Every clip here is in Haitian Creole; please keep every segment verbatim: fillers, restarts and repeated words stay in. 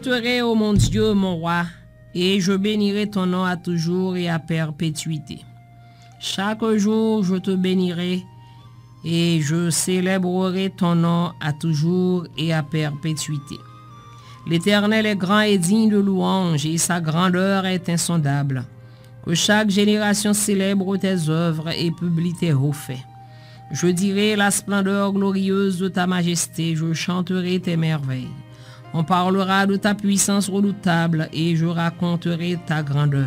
Serai, ô mon Dieu, mon roi, et je bénirai ton nom à toujours et à perpétuité. Chaque jour, je te bénirai et je célébrerai ton nom à toujours et à perpétuité. L'Éternel est grand et digne de louange, et sa grandeur est insondable. Que chaque génération célèbre tes œuvres et publie tes hauts faits. Je dirai la splendeur glorieuse de ta majesté, je chanterai tes merveilles. On parlera de ta puissance redoutable et je raconterai ta grandeur.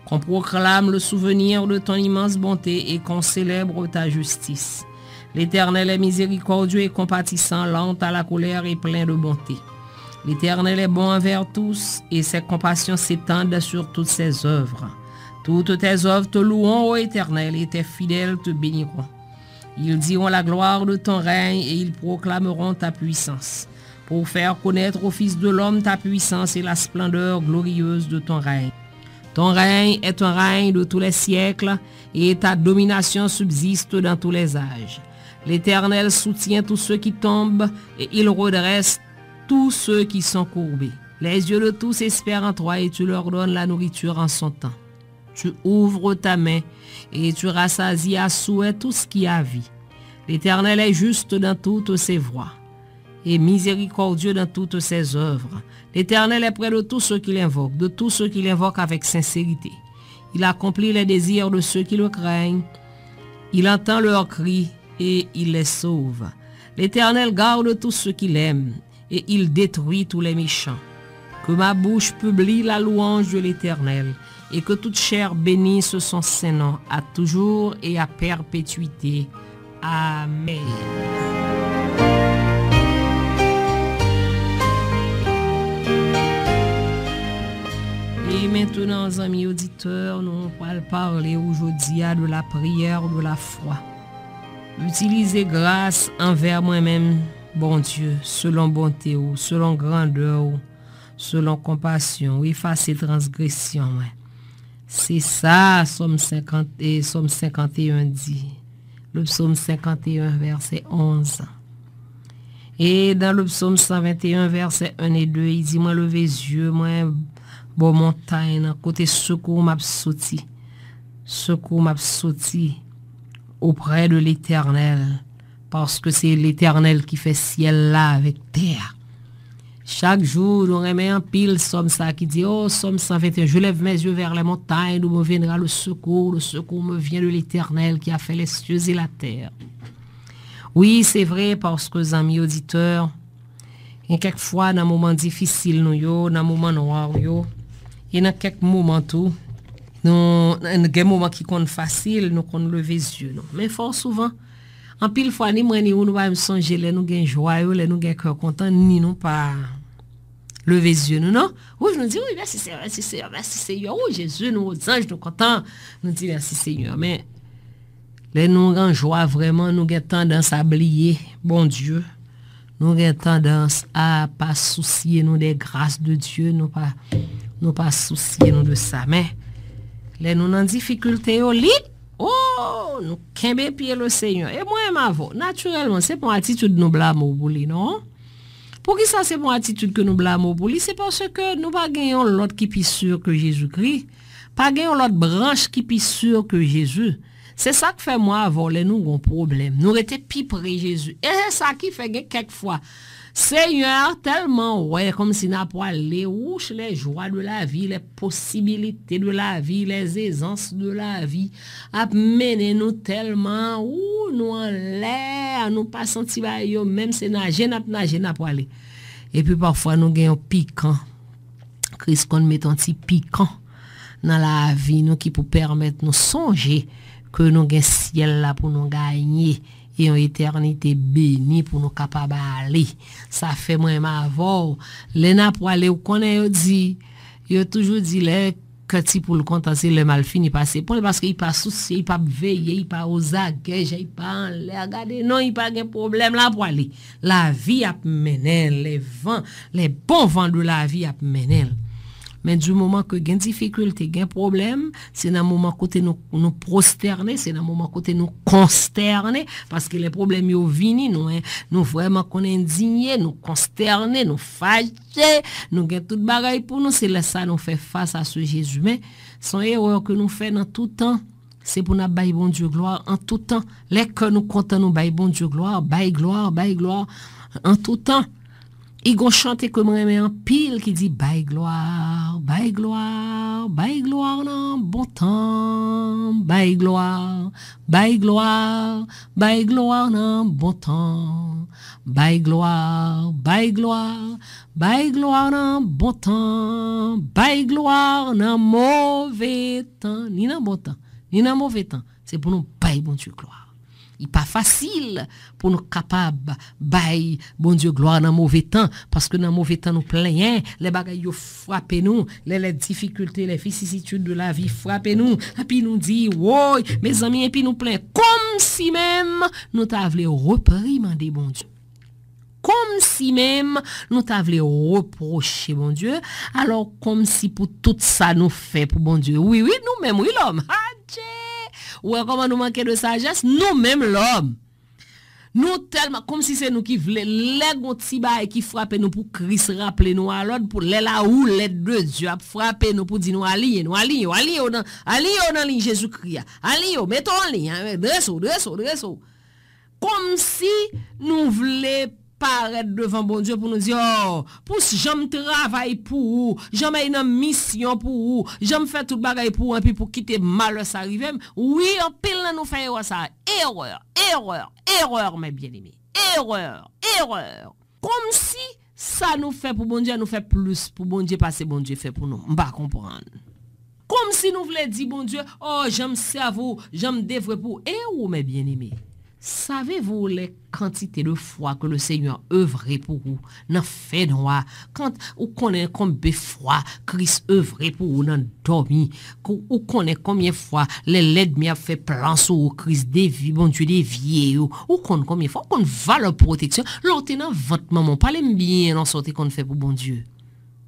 Qu'on proclame le souvenir de ton immense bonté et qu'on célèbre ta justice. L'Éternel est miséricordieux et compatissant, lent à la colère et plein de bonté. L'Éternel est bon envers tous, et ses compassions s'étendent sur toutes ses œuvres. Toutes tes œuvres te loueront, ô Éternel, et tes fidèles te béniront. Ils diront la gloire de ton règne et ils proclameront ta puissance, pour faire connaître aux fils de l'homme ta puissance et la splendeur glorieuse de ton règne. Ton règne est un règne de tous les siècles, et ta domination subsiste dans tous les âges. L'Éternel soutient tous ceux qui tombent, et il redresse tous ceux qui sont courbés. Les yeux de tous espèrent en toi, et tu leur donnes la nourriture en son temps. Tu ouvres ta main, et tu rassasies à souhait tout ce qui a vie. L'Éternel est juste dans toutes ses voies, et miséricordieux dans toutes ses œuvres. L'Éternel est près de tous ceux qui l'invoquent, de tous ceux qui l'invoquent avec sincérité. Il accomplit les désirs de ceux qui le craignent. Il entend leurs cris et il les sauve. L'Éternel garde tous ceux qui l'aiment, et il détruit tous les méchants. Que ma bouche publie la louange de l'Éternel, et que toute chair bénisse son saint nom à toujours et à perpétuité. Amen. E mentnan, zanmi oditè, nou pral pale ou jodi a de la prière de la foi. Itilize gras anvè mwen menm, Bondye, selon bonte ou, selon grandè ou, selon konpasyon ou, efase transgresyon mwen. Se sa Sòm senkant, e Sòm senkant e yon di. Le psaume cinquante et un, verset onze. E dans le psaume cent vingt et un, verset un et deux, il dit, mwen leve zye mwen bò montay nan kote sekou m ap soti. Sekou m ap soti auprès de l'Éternel, paske se Letènèl ki fè syèl la avèk tè a. Chak jou, nou renmen anpil sòm sa ki di, oh, Sòm cent vingt et un, je lève mes yeux vers les montagnes, d'où me viendra le secours, le secours me vient de l'Éternel qui a fait les cieux et la terre. Wi, se vre, paske zanmi oditè, gen kèk fwa nan moman difisil nou yo, nan moman nwa yo, e nan kèk moman tou, nou, gen moman ki konn fasil, nou konn leve zye nou. Men fò souvan, anpil fwa, ni mwen ni ou, nou pa menm sonje lè nou gen jwa yo, lè nou gen kè kontan, ni nou pa leve zye nou, non? Wi, nou di, wi, mèsi Seyè, mèsi Seyè, mèsi Seyè. Wi, Jezi, nou ozanj, nou kontan. Nou di, mèsi Seyè. Men, lè nou gen jwa vrèman, nou gen tandans a bliye Bondye. Nou gen tandans a pa sousye nou de gras de Dye. Nou pa, nou pa sousye nou de sa. Men, lè nou nan difikilte yo, li, oh, nou kenbe pye le Seyè. E mwen menm avè w, natirèlman, se pa yon atitid nou blame w pou li, non? Poukisa se pa yon atitid ke nou blame w pou li? Se paske nou pa gen yon lòt ki pi si ke Jezikri. Pa gen yon lòt branch ki pi si ke Jezi. Se sa k fè mwen avè w, lè nou gon pwoblèm, nou rete pi pre Jezi. E se sa ki fè gen kèk fwa, Seyè tèlman wè kòmsi n ap prale, wouch, les joies de la vie, les possibilités de la vie, les aisances de la vie ap mennen nou tèlman, ou, nou anlè, nou pa santi bagay yo, menm se naje n ap naje, n ap prale. Epi pafwa nou gen yon pikan. Kris konn met yon ti pikan nan lavi nou ki pou pèmèt nou sonje ke nou gen syèl la pou nou ganye e yon etènite beni pou nou kapab ale. Sa fè mwen menm avè w, lè n ap prale, ou konnen yo di, yo toujou di lè kè ti poul kontan se lè malfini pase pran l, paske li pa sousye, li p ap veye, li pa ozagè, jan li pa anlè a gade, non, li pa gen pwoblèm, l ap prale. Lavi ap mennen l, les vents, les bons vents de la vie ap mennen l. Men di moman ke gen difikilte, gen pwoblèm, se nan moman kote nou, nou pwostène, se nan moman kote nou konstène, paske lè pwoblèm yo vini, nou, en, nou vrèman konn endinye, nou konstène, nou fache, nou gen tout bagay pou nou, se lè sa nou fè fas a se Jezi. Men, se yon erè ke nou fè nan tout tan. Se pou n ap bay Bondye glwa an tout tan. Lè kè nou kontan, nou bay Bondye glwa, bay glwa, bay glwa an tout tan. I gon chante ke mwen renmen anpil ki di, bay glwa, bay glwa, bay glwa nan bon tan, bay glwa, bay glwa, bay glwa nan bon tan, bay glwa, bay glwa, bay glwa nan bon tan, bay glwa nan move tan, ni nan bon tan, ni nan move tan. Se pou nou bay Bondye glwa. Li pa fasil pou nou kapab bay Bondye glwa nan move tan, paske nan move tan nou plenyen, lè bagay yo frape nou, lè lè difikilte, lè vicisitudes de la vie frape nou, epi nou di, woy, mezanmi, epi nou plen, kòmsi menm nou ta vle reprimande Bondye. Kòmsi menm nou ta vle repwoche Bondye, alò kòmsi pou tout sa nou fè pou Bondye. Wi, wi, nou menm, wi, lòm. Adje! Ou wè kòman nou manke de sajès? Nou menm lòm. Nou tèlman, kòmsi se nou ki vle, lè gon ti bagay ki frape nou pou Kris raple nou a lòd, pou lè la ou lèd de Dye ap frape nou pou di nou aliyen, nou aliyen, aliyen w nan, aliyen w nan liy Jezikri a, aliyen w, mete w an liy, drese w, drese w, drese w. Kòmsi nou vle parèt devan Bondye pou nou di, oh, pou jan m travay pou ou, jan m al nan misyon pou ou, jan m fè tout bagay pou ou, epi pou kite malè sa rive m. Wi, anpil nan nou fè erè sa. Erè, erè, erè, mes bien-aimés. Erè, erè. Kòmsi sa nou fè pou Bondye, nou fè plis pou Bondye pase Bondye fè pou nou. M pa konprann. Kòmsi nou vle di Bondye, oh, jan m sèvi w, jan m devwe pou ou. E ou, mes bien-aimés, savez-vous les quantités de fois que le Seigneur œuvre pour vous nan fènwa? Kan ou konnen konbyen fwa Kris œuvre pou ou nan dòmi? Ou konnen konbyen fwa lè lènmi ap fè plan sou ou, Kris devi, Bondye devye yo? Ou konn konbyen fwa? Ou konn valè pwoteksyon? Lè w te nan vant manman w, pale m byen nan sa w te konn fè pou Bondye.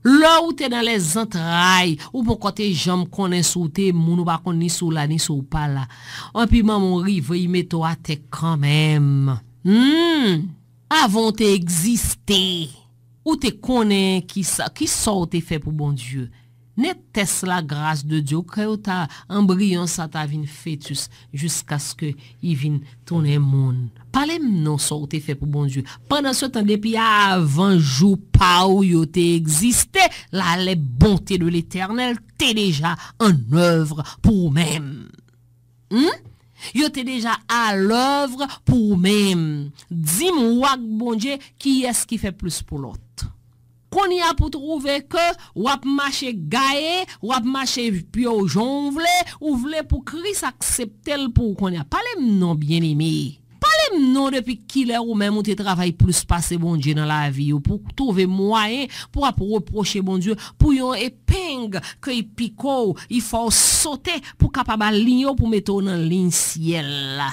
Lè ou te nan lèzantray, ou poko te janm konnen si w te moun, ou pa konn ni si w la, ni si w pa la. Anpi manman w rive, li mete w atè kanmenm. Hmm! Avan w te egziste, ou te konnen kisa, kisa w te fè pou Bondye. Netès la gras de Dye, ou kwè yo ta, anbriyon sa ta vin fetis, jiskaske li vin tounen moun. Pale m non sa w te fè pou Bondye. Pandan se tan, depi avan jou pa w yo te egziste, la les bontés de l'Éternel te deja an èv pou ou menm. Hmm? Yo te deja alèv pou ou menm. Di m w ak Bondye, kiyès ki fè plis pou lòt? Kounye a pou twouve ke w ap mache gaye, w ap mache pye w jan w vle, ou vle pou Kris aksepte l pou ou kounye a. Pale m non, byeneme. Pale m non, depi kilè ou menm ou te travay plis pase Bondye nan lavi w pou w twouve mwayen pou w ap repwoche Bondye pou yon epeng ke l pike w, li fè w sote pou w kapab aliyen w pou mete w nan liy syèl la.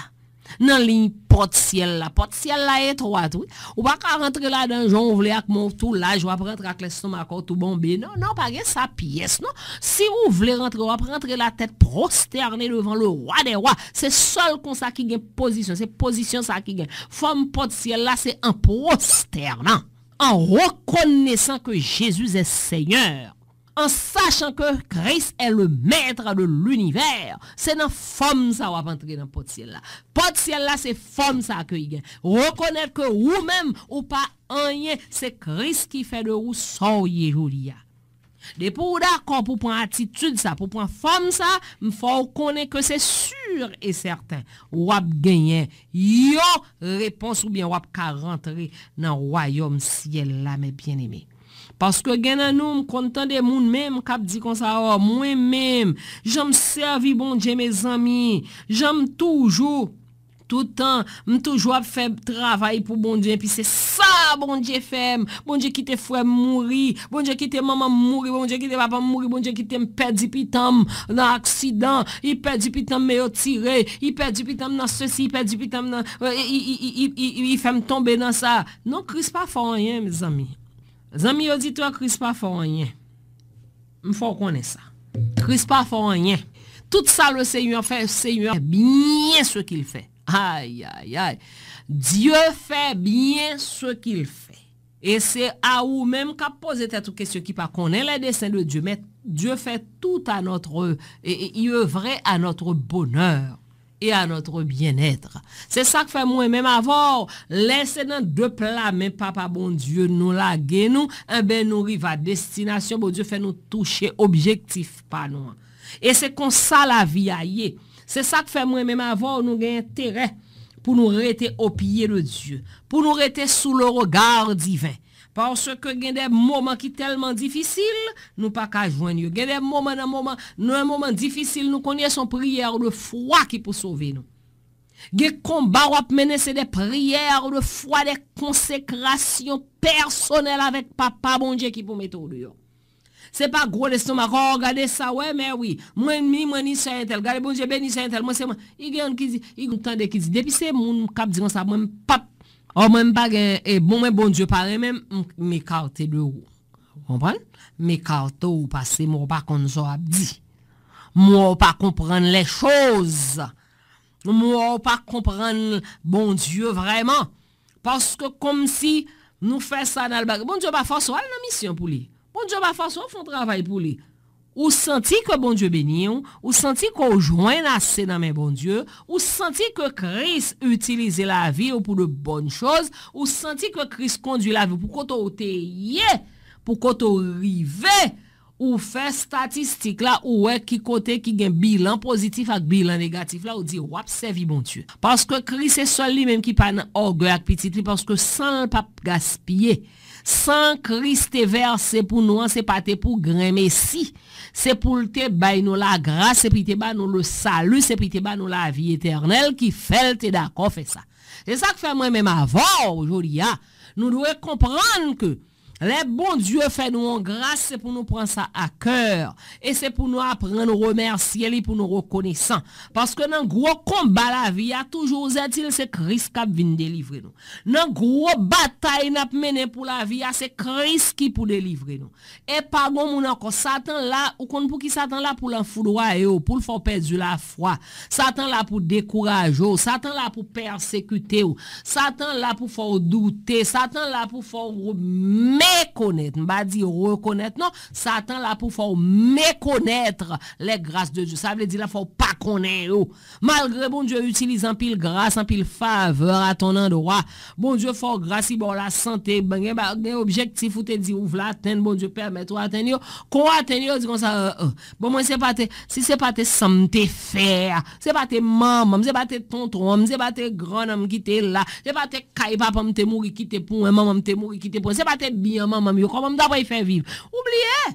Nan liy pòt syèl la. Pòt syèl la etwat, wi. Ou pa ka rantre ladan jan w vle ak men w tou laj, w ap rantre ak lestomak ou tou bonbe. Non, non, pa gen sa pyès, non. Si ou vle rantre, w ap rantre la tèt pwostène devan le Roi des Rois. Se sèl konsa ki gen pozisyon. Se pozisyon sa ki gen. Fòm pòt syèl la, se an pwostènan, an rekonesan ke Jésus est Seigneur, en sachant que Christ est le maître de l'univers. Se nan fòm sa w ap antre nan pòt syèl la. Pòt syèl la, se fòm sa ke li gen. Rekonèt ke ou menm, ou pa anyen, se Kris ki fè de ou sa w ye jodi a. Depi w dakò pou pran atitid sa, pou pran fòm sa, m fè w konnen ke se sur e sèten, w ap genyen yon repons oubyen w ap ka rantre nan wayòm syèl la, mes bien-aimés. Paske gen nan nou, m konn tande moun menm k ap di konsa, o, mwen menm, jan m sèvi Bondye, mezanmi, jan m toujou, tout tan, m toujou ap fè travay pou Bondye, epi se sa Bondye fè m. Bondye kite frè m mouri, Bondye kite manman m mouri, Bondye kite papa m mouri, Bondye kite m pèdi pitan m nan aksidan, li pèdi pitan m, men yo tire, li pèdi pitan m nan sesi, li pèdi pitan m nan, li fè m tonbe nan sa. Non, Kris pa fè w anyen, mezanmi. Zanmi oditè, Kris pa fè w anyen. M fè w konnen sa. Kris pa fè w anyen. Tout sa le Seigneur fait, Seigneur fait bien ce qu'il fait. Aïe, aïe, aïe. Dieu fait bien ce qu'il fait. E se a ou menm k ap poze tèt ou kesyon ki pa konnen les desseins de Dieu, men Dieu fait tout à notre, et, et il œuvre à notre bonheur et à notre bien-être. Se sa k fè mwen menm avè w, lè se nan de pla men Papa Bondye nou lage nou, enben nou rive a destinasyon, Bondye fè nou touche objektif pa nou an. E se konsa lavi a ye. Se sa k fè mwen menm avè w, nou gen enterè pou nou rete o pye de Dye, pou nou rete sou le regard divin. Paske gen de moman ki tèlman difisil, nou pa ka jwenn yo. Gen de moman nan moman, nan moman difisil nou konn ye, se yon priyè de fwa ki pou sove nou. Gen konba w ap mennen, se de priyè de fwa, de konsekrasyon pèsonèl avèk Papa Bondye ki pou mete w deyò. Se pa gwo lestomak, oh, gade sa, wè, mè wi, mwen ni, mwen ni sè entèl, gade Bondye beni sè entèl, mwen se mwen. I gen youn ki di, i gen tande ki di, depi se moun k ap di konsa, mwen m p ap, oh, mwen m pa gen, e, bon, mwen Bondye pa renmen m, m, m ekate de ou. Ou konprann? M ekate w paske mwen w pa konn sa w ap di. Mwen w pa konprann les choses. Mwen w pa konprann Bondye vrèman. Paske kòmsi nou fè sa n al bagay. Bondye pa fòse w al nan misyon pou li. Bondye pa fòse w fè yon travay pou li. Ou santi ke Bondye beni w, ou santi ke w jwenn ase nan men Bondye, ou santi ke Kris itilize lavi w pou de bòn choz, ou santi ke Kris kondui lavi w pou kote w te ye, pou kote w rive, ou fè estatistik la, ou wè ki kote ki gen bilan pozitif ak bilan negatif la, ou di w ap sèvi Bondye. Paske Kris se sèl li menm ki pa nan ògèy ak pitit li, paske san l p ap gaspiye. San Kris te vèse pou nou an, se pa te pou grenmesi. Se pou l te bay nou lagras, se pou l te ba nou le salut, se pou l te ba nou lavi etènèl ki fè l te dakò fè sa. Se sa k fè mwen menm avè w jodi a, nou dwe konprann ke lè Bondye fè nou yon gras, se pou nou pran sa a kè. E se pou nou aprann remèsye li, pou nou rekonesan. Paske nan gwo konba lavi a, toujou zètil, se Kris k ap vin delivre nou. Nan gwo batay n ap mennen pou lavi a, se Kris ki pou delivre nou. E pa gon moun ankò. Satan la, ou konn pou ki Satan la? Pou l anfoudwaye w, pou l fè w pèdi lafwa. Satan la pou dekouraje w. Satan la pou pèsekite w. Satan la pou fè w doute. Satan la pou fè w mekonèt. M pa di rekonèt, non. Satan la pou fè w méconnaître les grâces de Dieu. Sa vle di l ap fè w pa konnen yo. Malgre Bondye itilize anpil gras, anpil favè a ton andwa, Bondye fè w gras, li ba w lasante, gen, gen objektif ou te di ou vle atenn, Bondye pèmèt ou atenn yo. Kon w atenn yo, ou di konsa, euh, euh. Bon, mwen se pa te, si se pa te sa m te fè a, se pa te manman m, se pa te tonton an m, se pa te grannanm ki te la, se pa te kay papa m te mouri kite pou mwen, manman m te mouri kite pou mwen, se pa te byen manman m yo, kòman m ta pral fè viv? Ou bliye!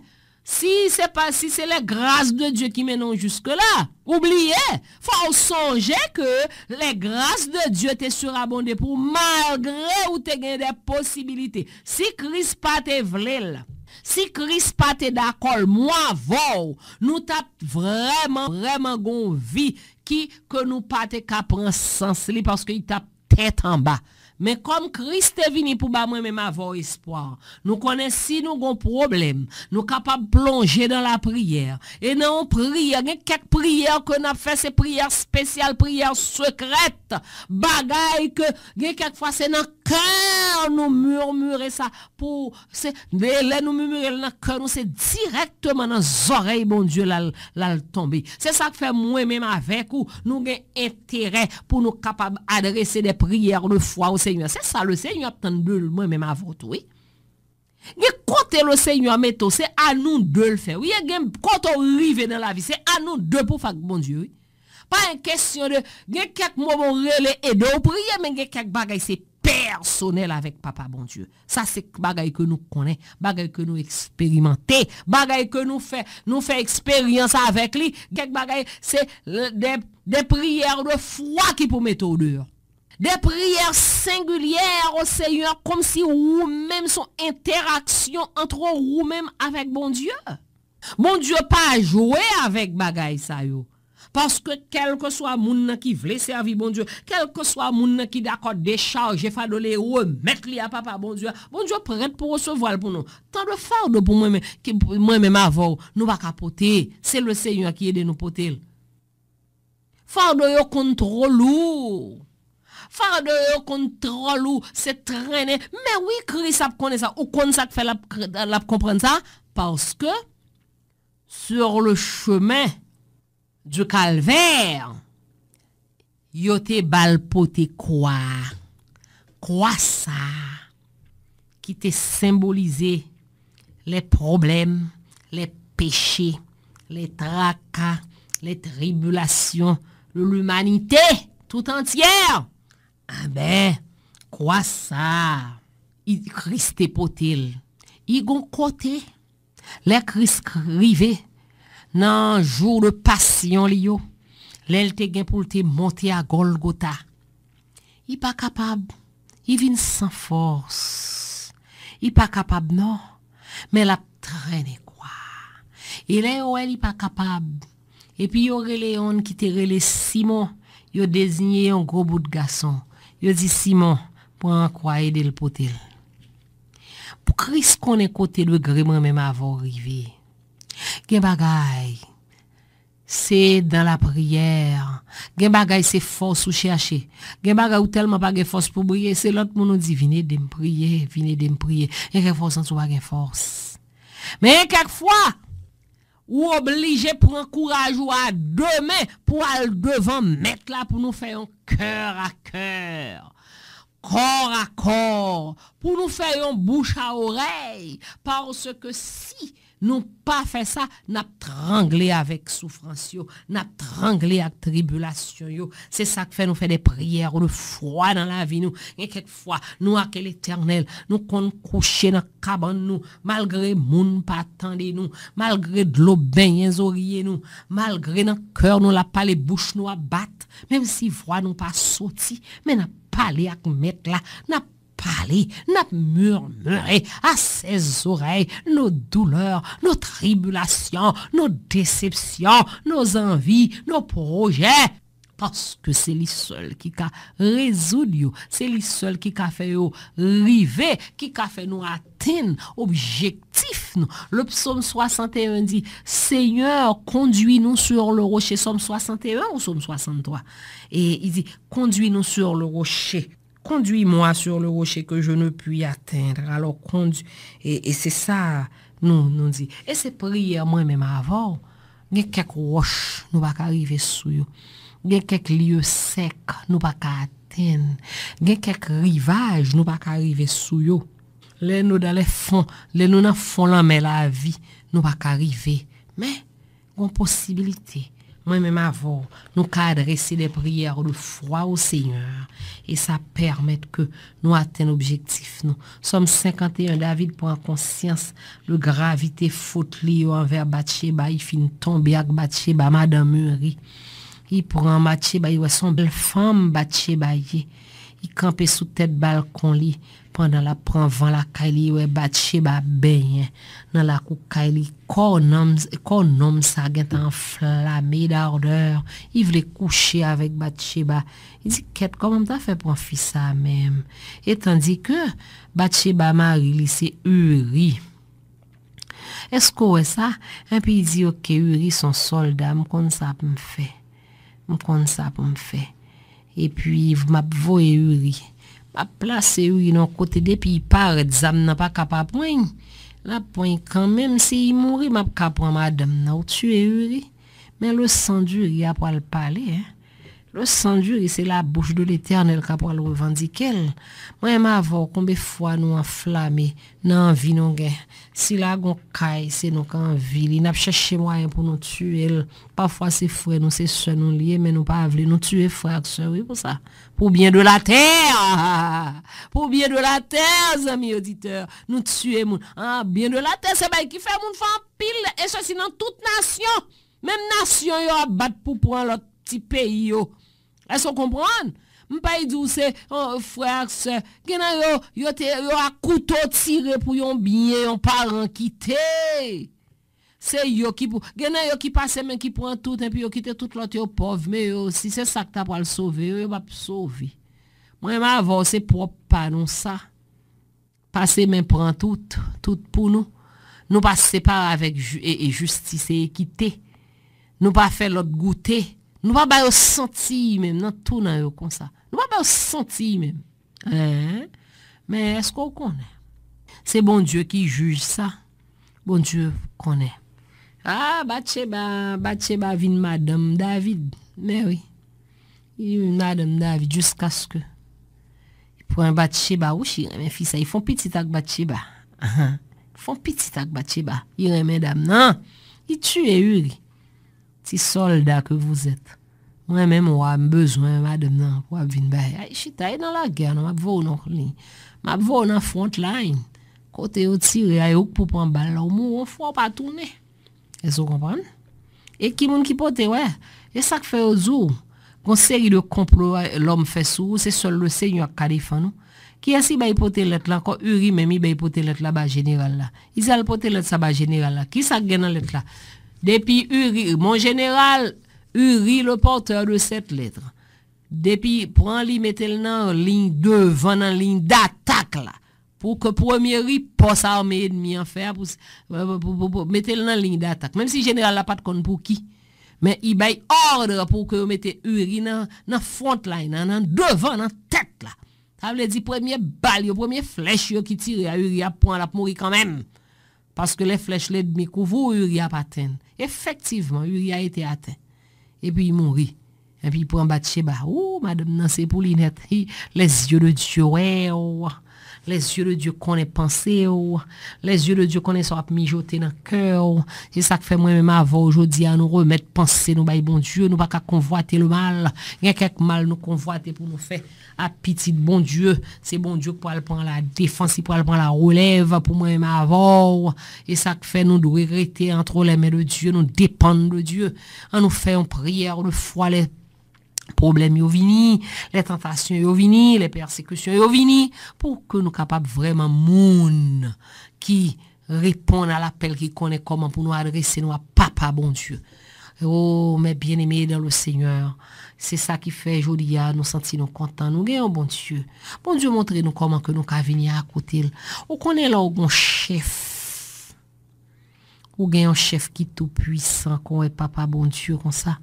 Si se pa, si se les grâces de Dieu ki mennen w jiske la, ou bliye, fò w sonje ke les grâces de Dieu te surabonde pou w malgre ou te gen de posibilite. Si Kris pa te vle l, si Kris pa te dakò l, mwen avè w, nou t ap vrèman, vrèman gon vi ki, ke nou pa te ka pran sans li paske li t ap tèt anba. Men kòm Kris te vini pou ba mwen menm avè w espwa, nou konnen si nou gon pwoblèm, nou kapab plonje nan lapriyè. E nan yon priyè, gen kèk priyè ke n ap fè, se priyè espesyal, priyè sekrèt. Bagay ke gen kèk fwa se nan kè nou mimire sa pou, se, lè, lè nou mimire l nan kè nou, se dirèkteman nan zòrèy Bondye l al, l al tonbe. Se sa k fè mwen menm avèk ou, nou gen enterè pou nou kapab adrese de priyè de fwa o Senyè. Se sa le Senyè ap tann de mwen menm avè w tou, wi. Gen kote le Senyè mete w, se a nou de l fè. Wi, e gen kote w rive nan lavi, se a nou de pou fè ak Bondye, wi. Pa yon kesyon de, gen kèk moman w rele ede w priye, men gen kèk bagay se pèsonèl avèk Papa Bondye. Sa se bagay ke nou konnen, bagay ke nou eksperimante, bagay ke nou fè, nou fè eksperyans avèk li. Kèk bagay se de, de priyè de fwa ki pou mete w deyò. De priyè sengilyè o Senyè, kòmsi ou menm se yon entèraksyon ant ou menm avèk Bondye. Bondye pa jwe avèk bagay sa yo. Paske kèlkeswa moun nan ki vle sèvi Bondye, kèlkeswa moun nan ki dakò dechaje fado li e remèt li a Papa Bondye a, Bondye prèt pou resevwa l pou nou. Tan de fado pou mwen menm, ki, mwen menm avè w, nou pa ka pote. Se le Seigneur ki ede nou pote l. Fado yo konn twò lou. Fado yo konn twò lou. Se trennen. Men wi, Kris ap konnen sa. Ou konn sa k fè l ap, l ap konprann sa? Paske, sur le chemin du calvaire, yo te ba l pote kwa. Kwa sa a ki te senbolize les problèmes, les péchés, les tracas, les tribulations de l'humanité tout entière. Anben, kwa sa a, i, Kris te pote l. I gon kote, lè Kris rive nan jou de pasyon li yo, lè l te gen pou l te monte a Gòlgota, i pa kapab. I vin san fòs. I pa kapab non. Men l ap trennen kwa. E lè yo wè li pa kapab, epi yo rele yonn ki te rele Simon, yo deziye yon gwo bout gason. Yo di Simon, pran kwa ede l pote l. Pou Kris konnen kote degre mwen menm avè w rive. Gen bagay, se dans la prière. Gen bagay, se fòs ou chèche. Gen bagay, ou tèlman pa gen fòs pou priye, se lòt moun ou di, vin ede m priye, vin ede m priye. Gen kèk fwa w santi w pa gen fòs. Men gen kèk fwa, ou oblije pran kouraj ou a de men pou al devan Mèt la pou nou fè yon cœur à cœur, corps à corps, pou nou fè yon bouch a orèy, paske si nou pa fè sa, n ap trangle avèk soufrans yo, n ap trangle ak tribilasyon yo. Se sa k fè nou fè de priyè de fwa nan lavi nou. Gen kèk fwa, nou ak Letènèl, nou konn kouche nan kabann nou, malgre moun pa tande nou, malgre dlo benyen zòrye nou, malgre nan kè nou l ap pale, bouch nou ap bat, menm si vwa nou pa soti, men n ap pale ak Mèt la, n ap pale, n ap murmurer à ses oreilles nos douleurs, nos tribulations, nos déceptions, nos envies, nos projets. Paske se li sèl ki ka rezoud yo, se li sèl ki ka fè yo rive, ki ka fè nou atenn objektif nou. Le psaume soixante et un di, Seigneur, conduis-nous sur le rocher. Sòm swasannteyen ou Sòm swasanntwa? E li di, conduis-nous sur le rocher. Conduis-moi sur le rocher que je ne puis atteindre. Alors, conduis, e, e se sa nou, nou di. E se priyè mwen menm avè w. Gen kèk wòch nou pa ka rive sou yo. Gen kèk lye sèk nou pa ka atenn. Gen kèk rivaj nou pa ka rive sou yo. Lè nou dans les fonds, lè nou nan fon lanmè lavi, nou pa ka rive. Men, gon posibilite. Mwen menm avè w, nou ka adrese de priyè de fwa o Senyè. E sa pèmèt ke nou atenn objektif nou. Sòm senkanteyen, David pran konsyans de gravite fot li yo anvè Batcheba. Li fin tonbe ak Batcheba, madanm Uri. Li pran Batcheba, li wè se yon bèl fanm Batcheba ye. Li kanpe sou tèt balkon li. Pandan l ap pran van lakay li, li wè Batcheba ap benyen nan lakou kay li. Kò nonm, kò nonm sa gentan anflame d'ardeur. Li vle kouche avèk Batcheba. Li di, kèt, kòman m ta fè pran fi sa menm? E tandike Batcheba mari li se Uri. Èske w wè sa? Enpi li di, oke, Uri se yon sòlda, m konn sa pou m fè. M konn sa pou m fè. Epi, m ap voye Uri. M ap plase Uri nan yon kote, depi li parèt, zam nan pa ka pa pran l. L ap pran l kanmenm. Si li mouri, m ap ka pran madanm nan. Ou tiye Uri. Men le sang d'Uri a pral pale, en. Le sang d'Uri, se la bouche de l'Éternel k ap pral revandike l. Mwen menm avè w, konbyen fwa nou anflame nan anvi nou gen? Sila gon kay, se nou k anvi li. N ap chèche mwayen pou nou tiye l. Pafwa se frè nou, se sè nou li ye, men nou pa vle. Nou tiye frè ak sè, wi, pou sa. Pour bien de la terre. Pour bien de la terre, zanmi oditè. Nou tiye moun. Ah, bien de la terre, se bagay ki fè moun fè anpil, e sesi nan tout nasyon. Menm nasyon yo ap bat pou pran lòt ti peyi yo. Èske w konprann? M pa di w se, oh, frè ak sè. Gen nan yo, yo te, yo a kouto tire pou yon byen yon paran kite. Se yo ki pou, gen nan yo ki pase men ki pran tout, epi yo kite tout lòt yo pòv, men yo, si se sa k ta pral sove yo, yo p ap sove. Mwen menm avè w, se pwòp pa nou sa. Pase men pran tout, tout pou nou. Nou pa separe avèk ju- e, e jistis e ekite. Nou pa fè lòt goute. Nou pa ba yo santi menm nan tou nan yo konsa. Nou pa ba yo santi menm. Hein? Men èske w konnen? Se Bondye ki jij sa. Bondye konnen. Ah, Batcheba, Batcheba vin madanm David. Men wi. Li vin madanm David jiskaske li pran Batcheba. Wouch, li renmen fi sa. Li fè yon pitit ak Batcheba. Ahan. Li fè yon pitit ak Batcheba. Li renmen dam nan. Li tiye Uri. Ti soldat que vous êtes. Mwen menm wa m bezwen madanm nan pou ap vin bay. Ay, chita, e nan lagè non, m ap voye w nan liy. M ap voye w nan front line. Kote yo tire a, e ou k pou pran bal la. Ou mouri yon fwa, ou pa tounen. Èske w konprann? E ki moun ki pote, wè? E sa k fè yo di w, gon seri de konplo lòm fè sou ou, se sèl le Senyè k ka defann ou. Kiyès ki bay pote lèt la ankò? Uri menm, li bay pote lèt la ba jeneral la. Li al pote lèt sa ba jeneral la. Kisa k gen nan lèt la? Depi Uri, mon général, Uri, le porteur de cette lettre. Depi pran li, mete l nan liy devan, nan liy datak la. Pou ke premye ripòs ame ènmi an fè a, pou, pou, pou, pou, pou mete l nan liy datak. Menm si jeneral la pa t konn pou ki. Men li bay òd pou ke yo mete Uri nan, nan front line, nan, nan devan, nan tèt la. Sa vle di premye bal yo, premye flèch yo ki tire a, Uri ap pran, l ap mouri kanmenm. Paske lè flèch lènmi kouvri w, Uri ap atenn. Efektivman, Uri a ete aten. Epi li mouri. Epi li pran Batcheba. Ou, madanm nan se pou li nèt. Hi, les yeux de Dieu wè w. Les yeux de Dieu konnen panse w. Les yeux de Dieu konnen sa w ap mijote nan kè w. Se sa k fè mwen menm avè w jodi a, nou remèt panse nou bay Bondye. Nou pa ka konvwate le mal. Gen kèk mal nou konvwate pou nou fè a pitit Bondye. Se Bondye k pral pran la defans, li pral pran la relèv pou mwen menm avè w. E sa k fè nou dwe rete entre les mains de Dieu, nou depann de Dye. An nou fè yon priyè de fwa, lè pwoblèm yo vini, lè tantasyon yo vini, lè pèsekisyon yo vini, pou ke nou kapab vrèman moun ki reponn a lapèl, ki konnen kòman pou nou adrese nou a Papa Bondye. Oh, mes bien-aimés dans le Seigneur, se sa ki fè jodi a nou santi nou kontan. Nou gen yon Bondye. Bondye montre nou kòman ke nou ka vini akote l. Ou konnen lè w gon chèf, ou gen yon chèf ki tou pwisan, kon wè Papa Bondye konsa.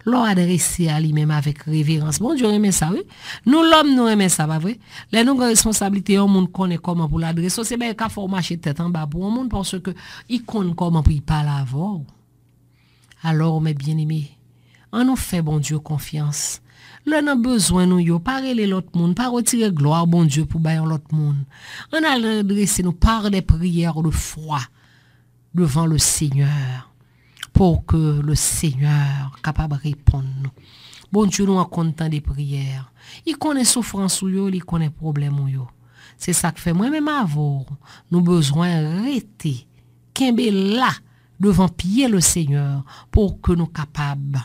Lè w adrese a li menm avèk reverans. Bondye renmen sa, wi. Nou lòm, nou renmen sa, pa vre? Lè nou gen responsablite, yon moun konnen kòman pou l adrese w, se bagay ka fè w mache tèt anba pou yon moun, paske li konn kòman pou li pale avè w. Alò, mes bien-aimés, an nou fè Bondye konfyans. Lè nan bezwen nou yo, pa rele lòt moun, pa retire glwa Bondye pou bay yon lòt moun. An al redrese nou par des prières de foi devant le Seigneur, pour que le Seigneur kapab reponn nou. Bondye nou an konn tande priyè. Li konnen soufrans ou yo, li konnen pwoblèm ou yo. Se sa k fè mwen menm avè w, nou bezwen rete kenbe la devan pye le Seigneur pou ke nou kapab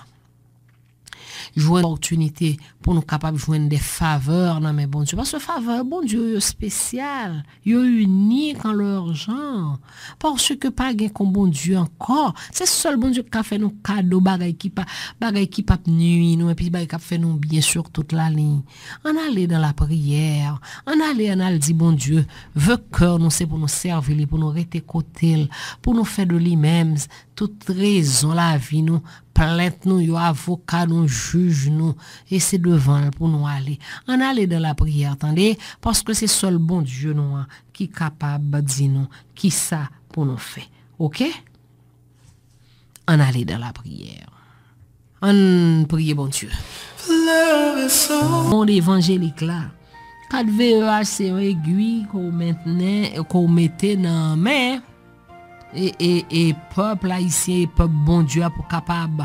jwenn opòtinite pou nou kapab jwenn de favè nan men Bondye. Paske favè Bondye yo espesyal, yo inik an lè jan. Paske pa gen kon Bondye ankò. Se sèl Bondye ki ka fè nou kado bagay ki pa, bagay ki p ap nui nou, epi bagay k ap fè nou byen sur tout la liy. Ann ale nan lapriyè. Ann ale, ann al di Bondye, ve kè nou se pou nou sèvi li, pou nou rete kote l, pou nou fè de li menm tout rezon lavi nou, plent nou yo, avoka nou, jij nou, e se devan l pou nou ale. Ann ale nan lapriyè, tande, paske se sèl Bondye nou an ki kapab di nou kisa pou nou fè. Oke? Ann ale nan lapriyè. Ann priye Bondye. Mond evanjelik la. Kat V E H se yon egwi ke w mentnen, ke w mete nan men e, e, e pèp ayisyen e pèp Bondye a pou kapab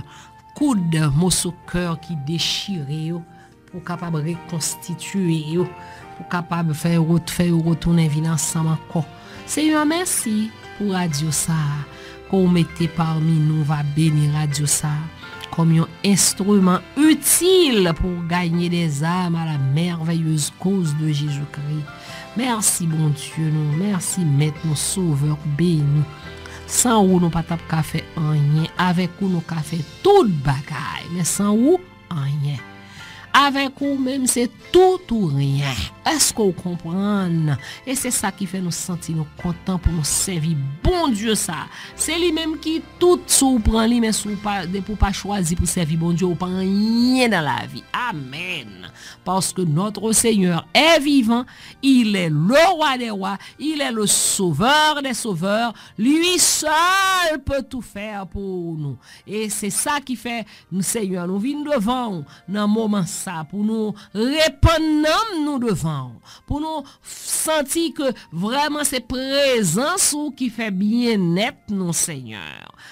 koud moso kè ki dechire yo, pou kapab rekonstitye yo, pou kapab fè yo, fè yo retounen vin ansanm ankò. Senyè, mèsi pou radyo sa a ke w mete pami nou, va beni radyo sa a kòm yon enstriman itil pou gagner des âmes à la merveilleuse cause de Jésus-Christ. Mèsi, Bondye nou. Mèsi, Mèt nou, Sovè beni. San ou, nou pa t ap ka fè anyen. Avèk ou, nou ka fè tout bagay. Men san ou, anyen. Avèk ou menm, se tout ou ryen. Èske w konprann? E se sa ki fè nou santi nou kontan pou nou sèvi Bondye sa. Se li menm ki tout, si w pran li, men si w pa, depi w pa chwazi pou sèvi Bondye, ou pa anyen nan lavi. Amèn. Parce que notre Seigneur est vivant, il est le roi des rois, il est le sauveur des sauveurs, lui seul peut tout faire pour nous. E se sa ki fè, Senyè, nou vin devan w nan moman sa pou nou repann nanm nou devan w, pou nou santi ke vrèman se prezans ou ki fè byennèt nou, Senyè.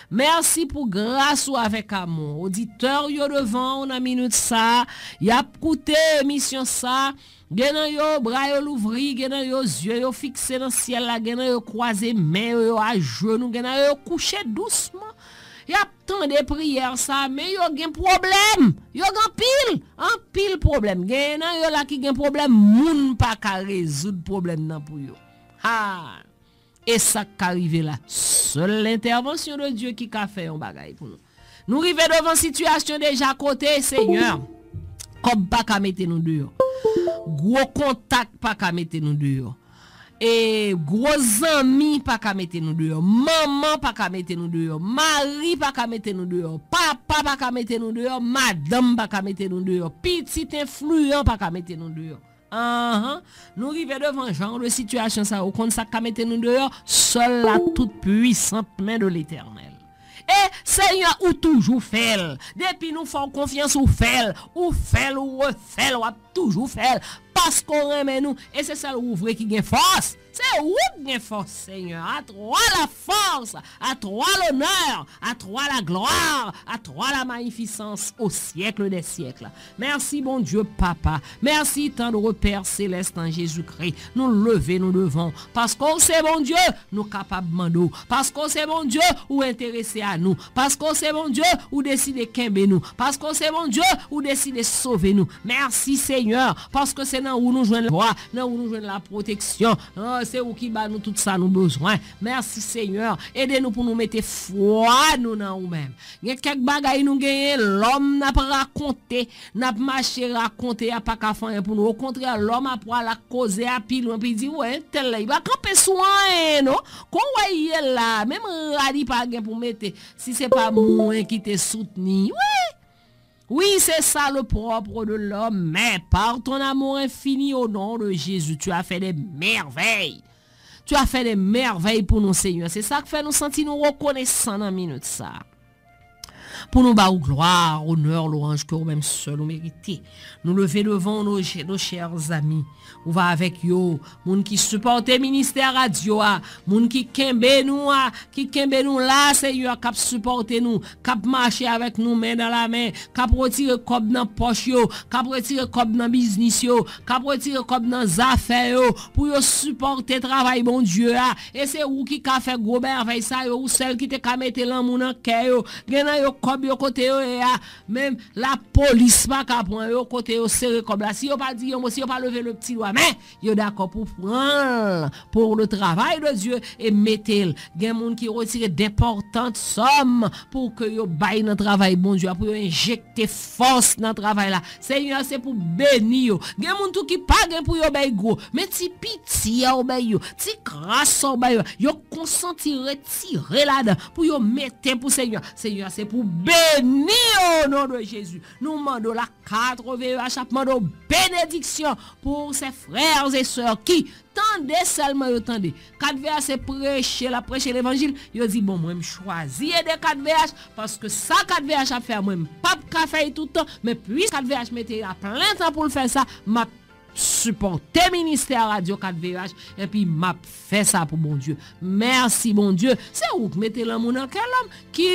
Mèsi pou gras ou avèk amou. Oditè yo devan w nan minit sa, y ap koute emisyon sa. Gen nan yo, bra yo louvri, gen nan yo, zye yo fikse nan syèl la, gen nan yo, kwaze men yo, yo ajenou, gen nan yo, yo kouche dousman. Y ap tande priyè sa, men yo gen pwoblèm. Yo gen anpil, anpil pwoblèm. Gen nan yo la ki gen pwoblèm, moun pa ka rezoud pwoblèm nan pou yo. Ha! E sa k ka rive la, sèl lentèvansyon de Dye ki ka fè yon bagay pou nou. Nou rive devan sitiyasyon deja kote, Senyè, kòb pa ka mete nou deyò. Gwo kontak pa ka mete nou deyò. E gwo zanmi pa ka mete nou deyò. Manman pa ka mete nou deyò. Mari pa ka mete nou deyò. Papa pa ka mete nou deyò. Madanm pa ka mete nou deyò. Pitit enfliyan pa ka mete nou deyò. Anhan. Nou rive devan jan de sitiyasyon sa, ou konn sa k ka mete nou deyò? Sèl la tout pwisant men de Letènèl. E Senyè, ou toujou fè l. Depi nou fè w konfyans, ou fè l. Ou fè l, ou refè l, w ap toujou fè l. Paske w renmen nou. E se sèl ou vre ki gen fòs. Se ou k gen fòs, Senyè. À toi la force, à toi l'honneur, à toi la gloire, à toi la magnificence au siècle des siècles. Mèsi, Bondye Papa. Mèsi, tendre Père céleste en Jésus-Christ. Nou leve nou devan w. Paske w se Bondye, nou kapab mande w. Paske w se Bondye, ou enterese a nou. Paske w se Bondye, ou deside kenbe nou. Paske w se Bondye, ou deside sove nou. Mèsi, Senyè, paske se nan ou nou jwenn vwa, nan ou nou jwenn lapwoteksyon. Ah, se ou ki ba nou tout sa nou bezwen. Mèsi, Senyè. Ede nou pou nou mete fwa nou nan ou menm. Gen kèk bagay nou genyen, lòm n ap rakonte, n ap mache rakonte, a pa ka fè anyen pou nou. Okontrè, lòm ap pral ak koze a pi lwen, pi di, wè, entèl la, li pa kanpe sou anyen, non. Kon wè l ye la, menm rad li pa gen pou mete, si se pa mwen ki te soutni. Wi! Oui, c'est ça le propre de l'homme. Mais par ton amour infini, au nom de Jésus, tu as fait des merveilles. Tu as fait des merveilles pour nous, Seigneur. Se sa k fè nou santi nou rekonesan nan minit sa. Pou nou ba ou glwa, onè, lwanj ke ou menm sèl ou merite. Nou leve devan w, nos, nos chers amis. Ou va avèk yo. Moun ki sipòte ministè radyo a. Moun ki kenbe nou a. Ki kenbe nou la, Senyè, k ap sipòte nou. K ap mache avèk nou men dan la men. K ap retire kòb nan pòch yo. K ap retire kòb nan biznis yo. K ap retire kòb nan zafè yo. Pou yo sipòte travay Bondye a. E se ou ki ka fè gwo mèvèy sa yo. Ou sèl ki te ka mete lanmou nan kè yo. Gen nan yo kòb yo kote yo ye a. Menm lapolis pa ka pran yo kote yo sere kòb la. Si yo pa di yon mo, si yo pa leve le pti dwa, men yo dakò pou pran l pour le travail de Dieu e mete l. Gen moun ki retire denpòtan sòm pou ke yo bay nan travay Bondye a, pou yo enjekte fòs nan travay la. Senyè, se pou beni yo. Gen moun tou ki pa gen pou yo bay gwo, men ti piti a ou bay yo, ti kras a ou bay yo, yo konsanti retire ladan pou yo mete pou Senyè. Senyè, se pou beni yo, o non de Jezi. Nou mande w la, kat V E H ap mande w benediksyon pour ses frères et sœurs ki tande sèlman yo tande. Kat V H se preche, l ap preche levanjil. Yo di, bon, mwen m chwazi ede kat V H, paske sa kat V H ap fè a, mwen m p ap ka fè l tout tan, men pwiske kat V H mete a plen tan pou l fè sa, m ap sipòte ministè radyo kat V H, epi m ap fè sa pou Bondye. Mèsi, Bondye. Se ou k mete lanmou nan kè lòm, ki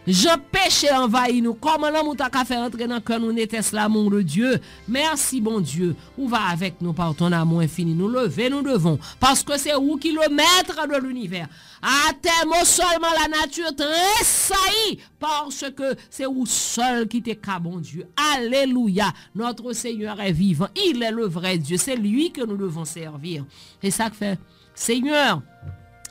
jan peche anvayi nou, kòman lanmou ta ka fè rantre nan kè nou, netès lanmou de Dye? Mèsi, Bondye, ou va avèk nou par ton amour infini. Nou leve nou devan w, paske se ou ki le maître de l'univers. À tes mots seulement la nature tressaillit, parce que se ou sèl ki te ka Bondye. Alelouya! Notre Seigneur est vivant. Il est le vrai Dieu. C'est lui que nous devons servir. Se sa k fè, Senyè,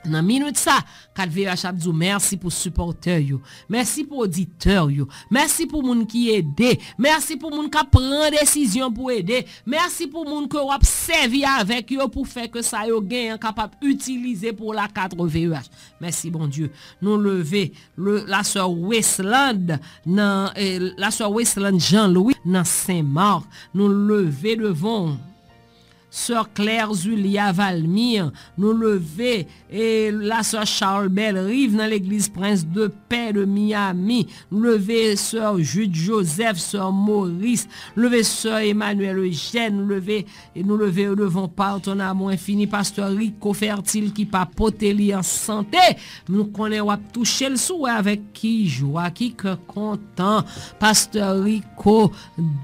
Nan minit sa, kat V H ap di w mèsi pou sipòtè yo. Mèsi pou oditè yo. Mèsi pou moun ki ede. Mèsi pou moun k ap pran desizyon pou ede. Mèsi pou moun ke w ap sèvi avèk yo pou fè ke sa yo genyen kapab itilize pou la kat V H. Mèsi, Bondye. Nou leve le, la sè Westland nan, eh, la sè Westland Jean Louis nan Sen Mak. Nou leve devan w. Sè Claire Zulia Valmir, nou leve, e la sè Charles Bellerive nan legliz Prince de Paix de Miami, nou leve sè Jude Joseph, sè Maurice, nou leve sè Emmanuel Eugène, nou leve, e nou leve yo devan w pa ton amou enfini, pastè Rico Fertil ki pa pote li an sante, nou konnen w ap touche l sou avèk ki jwa, ki kè kontan, pastè Rico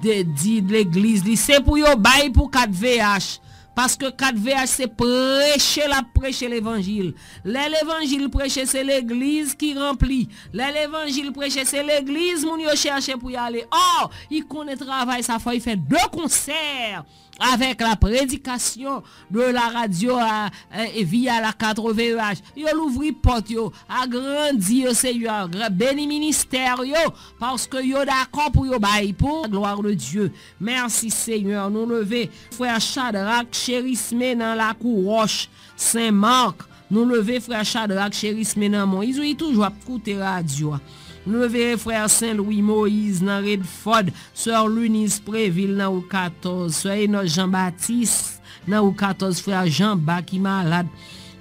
de, di legliz li, se pou yo bay pou kat V H. Paske kat V H se preche l ap preche levanjil. Lè levanjil preche, se legliz ki ranpli. Lè levanjil preche, se legliz moun yo chèche pou y ale. Ò, i konnen travay sa fò i fè de konsè avèk la predikasyon de la radyo a, e, e via la katreven E H. Yo louvri pòt yo, agrandi yo, Senyè, gra- beni ministè yo, paske yo dakò pou yo bay pou la glwa de Dye. Mèsi, Senyè. Nou leve frè Chadrak Cherisme nan Lakou Wòch, Sen Mak. Nou leve frè Chadrak Cherisme nan Mont Izo, li toujou ap koute radyo a. Nou leve frè Sen Lwi Moyiz nan Redford, sè Luniz Previl nan Ou katòz, sè Enòs Jan Batis nan Ou katòz, frè Jan Ba ki malad.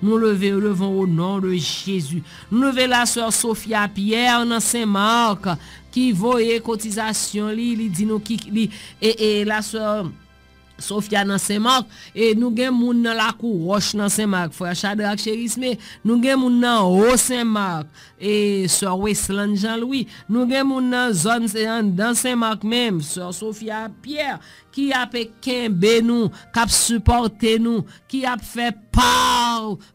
Nou leve yo devan o non de Jezi. Nou leve la sè Sofia Pierre nan Sen Mak ki voye kotizasyon li, li di nou ki li e, e la sè Sofia nan Sen Mak, e nou gen moun nan Lakou Wòch nan Sen Mak, frè Chadrak Cherisme, nou gen moun nan Wo Sen Mak, e sè Wesland Jean Louis, nou gen moun nan zòn Se- anndan Sen Mak menm, sè Sofia Pierre, ki ap kenbe nou, k ap sipòte nou, ki ap fè pa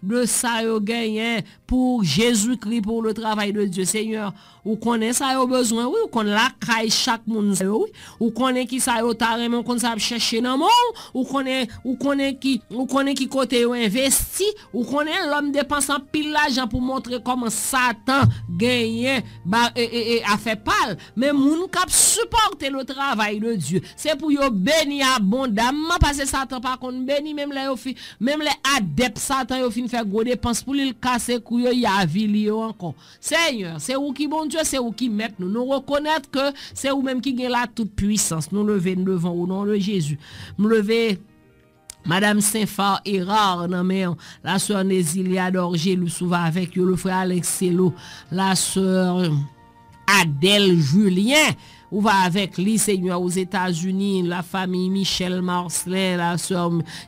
de sa yo genyen pou Jezikri, pou le travay de Dye. Senyè, ou konnen sa yo bezwen, wi, ou konn lakay chak moun sa yo, wi. Ou konnen ki sa yo ta renmen, ou konn sa y ap chèche nan men w, ou konnen, ou konnen ki, ou konnen ki kote yo envesti, ou konnen lòm depanse anpil lajan pou montre kòman Satan genyen ba, e, e, e, afè pa l. Men moun k ap sipòte le travay de Dye, se pou yo beni abondamman, paske Satan pa konn beni, menm lè yo fi, menm lè adèp Satan yo fin fè gwo depans pou li, l kase kou yo, y avili yo ankò. Senyè, se ou ki Bondye, se ou ki mèt nou. Nou rekonèt ke se ou menm ki gen la tout pwisans. Nou leve n devan ou, o non de Jezi. M leve Madam Senfa Erard nan men w, la sè Nezilia Dorgelus, ou va avèk yo, le frè Alex Selo, la sè Adèle Julien, ou va avèk li, Senyè, Ozetazini, la famiy Michel Marcelin, la sè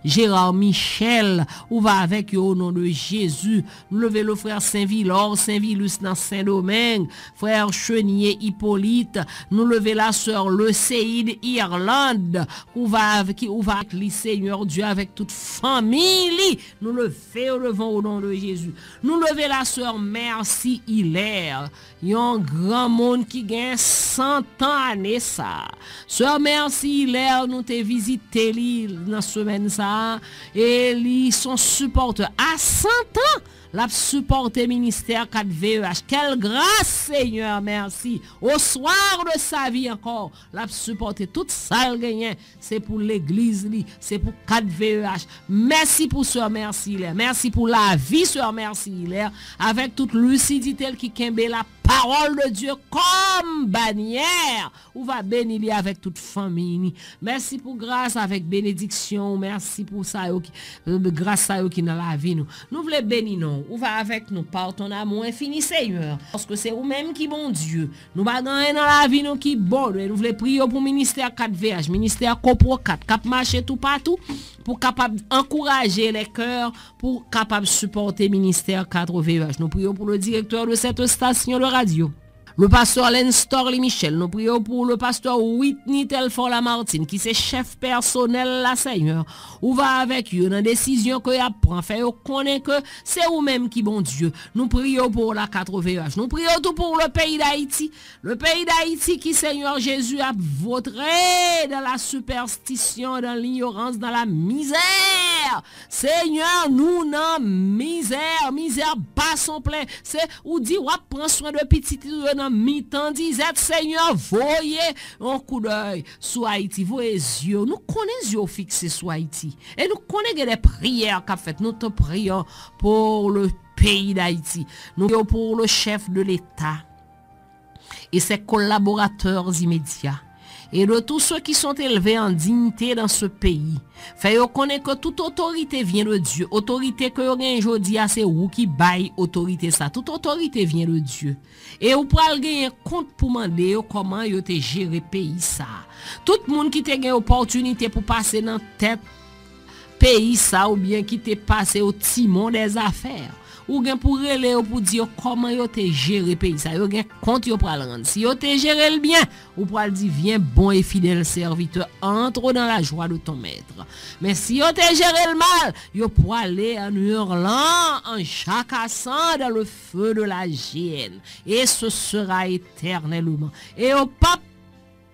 Gérard Michel, ou va avèk yo, o non de Jezi. Nou leve le frè Sen Vilor, Sen Vilus nan Sen Domeng, frè Chenier Hippolyte, nou leve la sè Leseid Irlande, ou va avèk, ou va avèk li, Senyè Dye, avèk tout fanmi li. Nou leve yo devan ou, o non de Jezi. Nou leve la sè Mercy Hilaire, yon granmoun ki gen san tan ane sa. Sè Mercy Hilaire, nou te vizite li nan semèn sa a, e li se yon sipòtè. A san tan, l ap sipòte ministè kat V E H. Quelle grâce, Senyè, mèsi. Au soir de sa vie encore, l ap sipòte tout sa l genyen. Se pou legliz li, se pou kat V E H. Mèsi pou sè Mercy Hilaire. Mèsi pou lavi sè Mercy Hilaire. Avèk tout lisidite l ki kenbe la pawòl de Dye kòm banyè. Ou va beni li avèk tout fanmi li. Mèsi pou gras avèk benediksyon ou. Mèsi pou sa yo ki, gras sa yo ki nan lavi nou. Nou vle beni non. Ou va avèk nou par ton amour infini, Senyè. Paske se ou menm ki Bondye. Nou pa gen anyen nan lavi nou ki bon. Nou vle priye pou ministè kat V H, ministè Kopro kat, k ap mache toupatou pou kapab ankouraje lè kè, pou kapab sipòte ministè kat V H. Nou priye pou le directeur de cette station de radio. Le pastè Lenstorly Michel, nou priye w pou le pastè Whitney Telfort Lamartine, ki se chèf pèsonèl la, Senyè. Ou va avèk yo nan desizyon ke y ap pran. Fè yo konnen ke se ou menm ki Bondye. Nou priye w pou la katreven H. Nou priye w tou pou le peyi Dayiti. Le peyi Dayiti ki, Senyè Jezi, ap votre dans la superstition, dans l'ignorance, dans la misère. Senyè, nou nan mizè, mizè pa son plen. Se, ou di w ap pran swen de pitit ou yo nan mitan dizèt. Senyè, voye yon koudèy sou Ayiti, voye zye w. Nou konnen zye w fikse sou Ayiti. E nou konnen gen de priyè k ap fèt. Nous te prions pour le pays d'Haïti. Nous prions pour le chef de l'État et ses collaborateurs immédiats, et de tous ceux qui sont élevés en dignité dans ce pays. Fè yo konnen ke tout otorite vyen de Dye. Otorite ke yo genyen jodi a, se ou ki bay otorite sa. Tout otorite vyen de Dye. E ou pral genyen kont pou mande yo kòman yo te jere peyi sa. Tout moun ki te gen opòtinite pou pase nan tèt peyi sa oubyen ki te pase o timon dè zafè, ou gen pou rele yo pou di yo kòman yo te jere peyi sa. Yo gen kont yo pral rann. Si yo te jere l byen, ou pral di, viens, bon et fidèle serviteur, entre dans la joie de ton maître. Men si yo te jere l mal, yo prale en hurlant, en jacassant dans le feu de la géhenne. Et ce sera éternellement. E yo p ap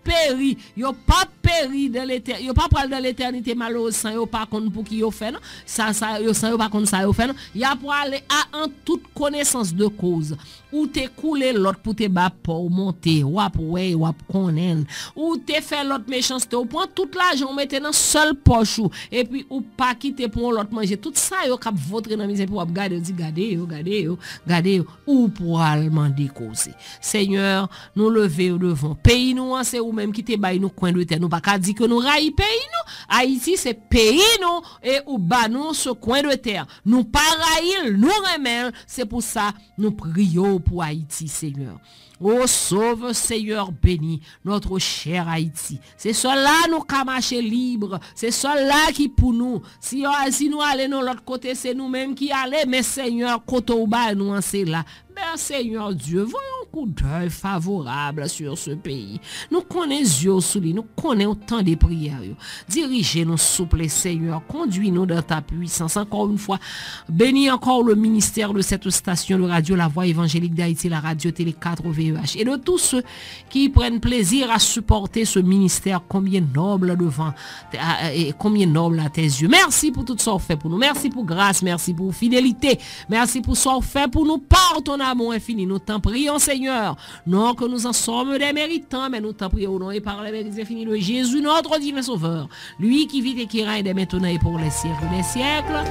peri, yo p ap peri dans l'étè-, yo pa pral dans l'éternité malheureuse san yo pa konn pou ki yo fè non. Sa, sa, yo, san yo pa konn sa yo fè non. Y ap prale a, en toute connaissance de cause. Ou te koule lòt pou te ba pa w monte, w ap wè, w ap konnen. Ou te fè lòt mechanste, ou pran tout lajan ou mete nan sèl pòch ou, epi ou pa kite pou yon lòt manje. Tout sa yo k ap votre nan mizè pou w ap gade, yo di, gade yo, gade yo, gade yo. Ou pral mande koze. Senyè, nou leve yo devan. Peyi nou an, se ou menm ki te bay nou kwen de tè. Nou pa ka di ke nou rayi peyi nou. Ayiti, se peyi nou, e ou ba nou se kwen de tè. Nou pa rayi l, nou renmen l. Se pou sa, nou priye w pou Ayiti, Senyè. O Sovè, Senyè, beni notre chère Haïti. Se sèl la nou ka mache lib. Se sèl la ki pou nou. Si, si nou ale nan lòt kote, se nou menm ki ale. Men, Senyè, kote w ba nou an, se la. Men, Senyè Dye, voye yon koudèy favorab sur ce pays. Nou konnen zye w sou li. Nou konnen w tande priyè yo. Dirije nou, souple, Senyè. Kondwi nou dans ta puissance. Encore une fois, bénis encore le ministère de cette station de radio, La Voix Évangélique d'Haïti, la radio télé quatre V E H, et de tous ceux qui prennent plaisir à supporter ce ministère combien noble devant, à, et combien noble à tes yeux. Mèsi pou tout sa w fè pou nou. Mèsi pou gras, mèsi pou fidelite. Mèsi pou sa w fè pou nou par ton amour infini. Nou t'en prions, Seigneur, non que nous en sommes des méritants, mais nous t'en prions au nom et par les mérites infinis de Jésus, notre divin Sauveur, lui qui vit et qui règne dès maintenant et pour les siècles des siècles.